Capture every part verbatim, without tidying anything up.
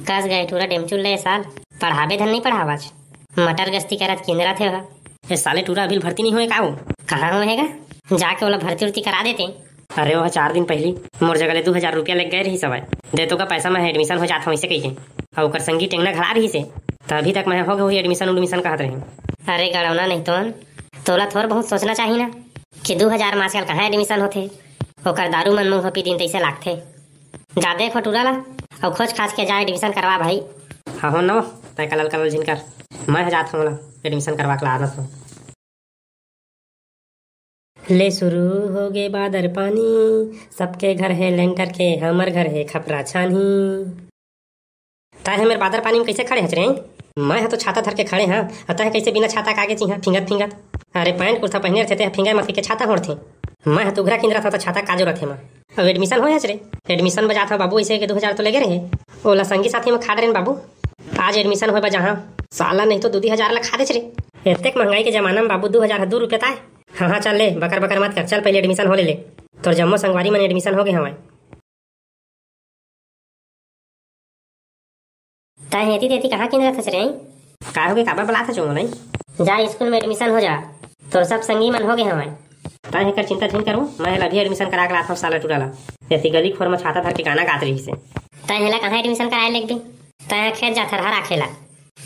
कस गए टूरा डेमचुल ले साल। पढ़ाबे धन नहीं पढ़ावाच। मटर गश्ती करत किंदरा थे हा। ए साले टूरा अभी भर्ती नहीं होए का वो? कहाँ होएगा? जाके ओला भर्ती उर्ती करा देते। अरे वो चार दिन पहली मोर जगह ले दू हजार रुपया लेके गए रही सवाई। दे तो का पैसा मैं एडमिशन हो जात हूँ इसे कही के। और ओकर संगी टेंगना घला रही से। तो अभी तक मैं हो गई एडमिशन उडमिशन कहत रही। अरे गड़ौना नहीं तो तोला थोर बहुत सोचना चाहिए ना कि दू हजार में आजकल कहाँ एडमिशन होथे। ओकर दारू मन मुंह पी दिन तैसे लागथे। जा देखो टूरा ला, अउ खोज खाज के जा एडमिशन करवा भाई। हाँ हो नो, तय कलल कलल झिनकर। मैं ह जात हूँ ला, एडमिशन करवा के लानत हूँ। ले शुरू हो गे बादर पानी, सबके घर है लेंटर के, हमर घर है खपरा छानी। तय ह मेर बादर पानी में कैसे खड़े हच रे? मैं ह तो छाता धर के खड़े हाँ, अउ तय ह कैसे बिना छाता के आगे चिहा फिंगत फिंगत? अरे पैंट कुर्ता पहने रथे, ते ह फिंगा मत के छाता ओढ़थे। मैं ह तो उघरा किंदरा था तो छाता का जरूरत है माँ। अब एडमिशन हो हच रे? एडमिशन बजात हव बाबू, ऐसे के दू हजार तो लगे रहे। ओला संगी साथी में खा डरेन बाबू। आज एडमिशन होए बा जहाँ, साला नहीं तो दू दी हजार ला खा देच रे। एतेक महंगाई के जमाना में बाबू दू हजार ह दू रुपया ताय। हाँ हाँ चल ले, बकर बकर मत कर, चल पहले एडमिशन हो ले ले। तोर जम्मो संगवारी मन एडमिशन हो गए हवय। तैं एती तेती कहाँ किंदरत हस रे? का होगे, काबर बलात हस मोला? जा स्कूल में एडमिशन हो जा, तोर सब संगी मन हो गए हवय। तैं एकर चिंता झिन करो, मैं एला अभी एडमिशन करा के लात हूँ साला टूरा ला। एती गली खोर में छाता धर के गाना गात रहिस हे। तैं एला कहाँ एडमिशन कराए लेगबे? तैं खेत जा थरहा राखे ला।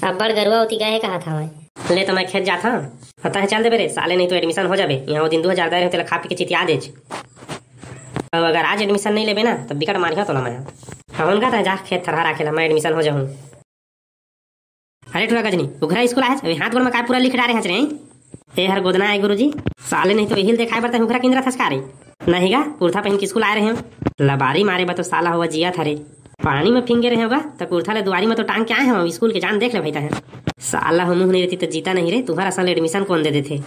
अब्बड़ गरुआ ओती गए हे कहत हवय। ले तो मैं खेत जात हूँ। तैं चल देबे रे साले, नहीं तो एडमिशन हो जाबे। यहाँ वो दिन दू हजार दे रहे तेला खा पी के चितिया देच। अब अगर आज एडमिशन नहीं लेबे ना, तो बिकट मारिहा तोला मैं। हाँ, उनका तैं जा खेत थरहा राखे ला, मैं एडमिशन हो जाहूँ। अरे टूरा गजनी, उघरा स्कूल आए हच, अभी हाथ गोड़ में काय पूरा लिख डारे हच रे? ए हर गोदना आए गुरुजी, साले नहीं तो एहिल देखाए बर तैं उघरा किंदरा थस का रे? नहीं गा, कुर्ता पहन के स्कूल आए रहे हो। लबारी मारे बा तो साला होवा जिया था रे। पानी में फिंगे रहे होगा, तो कुर्ता ले दुआरी में तो टांग के आए हो, स्कूल के जान देख ले भाई तैं। साला हो मुंह नहीं रहती तो जीता नहीं रे, तुम्हारा साल एडमिशन कौन दे देते?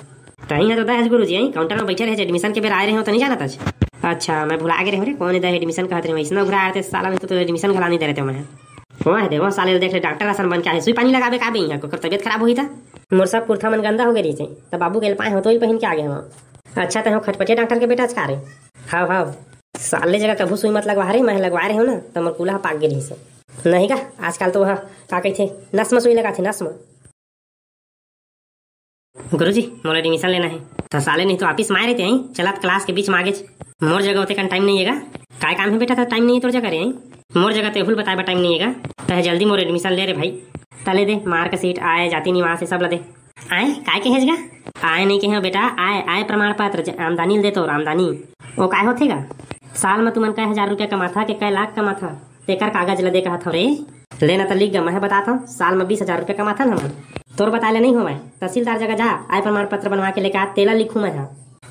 तहीं ह तो दहेज गुरुजी, यहीं काउंटर में बैठे रहे, एडमिशन के बेर आए रहे हो तो नहीं जानत हच। अच्छा, मैं भुला गे रहे रे, कौन दहेज एडमिशन कहत रहे, इसना उघरा आए थे साला, नहीं तो, तो एडमिशन घला नहीं दे रहे थे मैं। वह दे, वह साले देख ले, डॉक्टर असन बन के आए, सुई पानी लगाबे का बे यहाँ, ओकर तबियत खराब होही था। मोर सब कुर्ता मन गंदा हो गए रही, तब बाबू के पाए हो तो ही पहन के आ गए हो। अच्छा, तैं हो खटपटिया डॉक्टर के बेटा का रे? हाव हाव, साले जगह कभू सुई मत लगवा रे, मैं लगवाए रहे हो ना, तो मोर कूला पाक गे रही से। नहीं का, आजकल तो वह का कहते, नस में सुई लगाथे, नस में। गुरुजी, मोला एडमिशन लेना है। तो साले नहीं तो ऑफिस में आए रहते हैं, चलत क्लास के बीच में आगे। मोर जगह होते कन टाइम नहीं है गा। काय काम है बेटा, तो टाइम नहीं है तोर जगह रे? मोर जगह तो एहुल बताए बा टाइम नहीं है गा। तह जल्दी मोर एडमिशन ले रे भाई। तले दे, मार्कशीट आए, जाति निवास, ये सब ला दे। आए, काय के हेज गा? आए नहीं के हो बेटा, आए, आए प्रमाण पत्र, ज-, आमदनी ल दे तोर, आमदनी। ओ काय होथे गा? साल में तुमन कई हजार रुपया कमाथा के कई लाख कमाथा? तेकर कागज ल दे कहत हव रे। ले न त लिख ग, मैं ह बतात हव, साल म बीस हजार रुपया कमाथन हमन। तोर बताए ले नइ होवय, तहसीलदार जगह जा, आय प्रमाण पत्र बनवा के लेके आ, तेला लिखहूं मैं ह।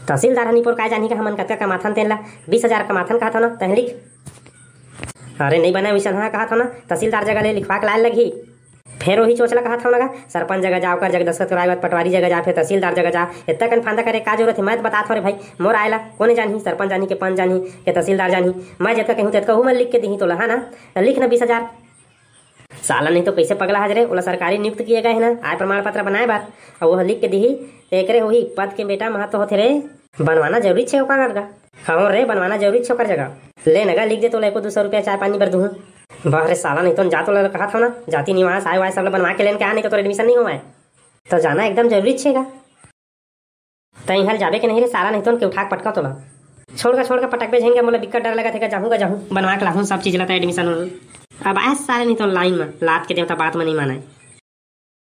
तहसीलदार ह निपोर काय जानही का हमन कतका कमाथन तेन ला, बीस हजार कमाथन कहत हव न, तैं लिख। अरे नइ बनय वइसन ह कहत हव न, तहसीलदार जगह ले लिखवा के लाए ल लगही। फेर ओही चोचला कहत हव न गा, सरपंच जगह जा, ओकर जगह दस्तखत कराए बर पटवारी जगह जा, फेर तहसीलदार जगह जा। एतका कन फांदा करे का जरूरत हे? मैं त बतात हव रे भाई, मोर आय ला कोने जानही, सरपंच जानही के पंच जानही के तहसीलदार जानही। मैं जतका कहूं तेतका हूं मैं लिख के दिही तोला, हा ना? त लिख न बीस हजार। साला नहीं तो कैसे पगला हज रे, ओला सरकारी नियुक्त किए गए हे ना, आय प्रमाण पत्र बनाए बर, अउ ओह लिख के दिही, त एकरे होही, पद के बेटा महत्व होथे रे। बनवाना जरूरी छे ओकर लड़का। हाँ रे, बनवाना जरूरी छे ओकर जगह। ले न गा, लिख दे तोला एको दू सौ रुपया चाय पानी बर दूहूं। वाह रे साला, नहीं तो जा तोला कहत हव ना, जाति निवास आय वाय सब ला बनवा के लेन के आ, नहीं तो तोर एडमिशन नहीं होवय। त जाना एकदम जरूरी छे गा। तैं इहाँ ले जाबे के नहीं रे साला, नहीं तो के उठा के पटका तोला। छोड़ का, छोड़ का, पटकबे झेन गा, मोला बिक्कट डर लगत हे गा, जाहूं गा, जाहूं। बनवा के लाहूं सब चीज ला, त एडमिशन हो। अब आए साले नहीं तो लाइन में लात के देवता बात में नहीं माने।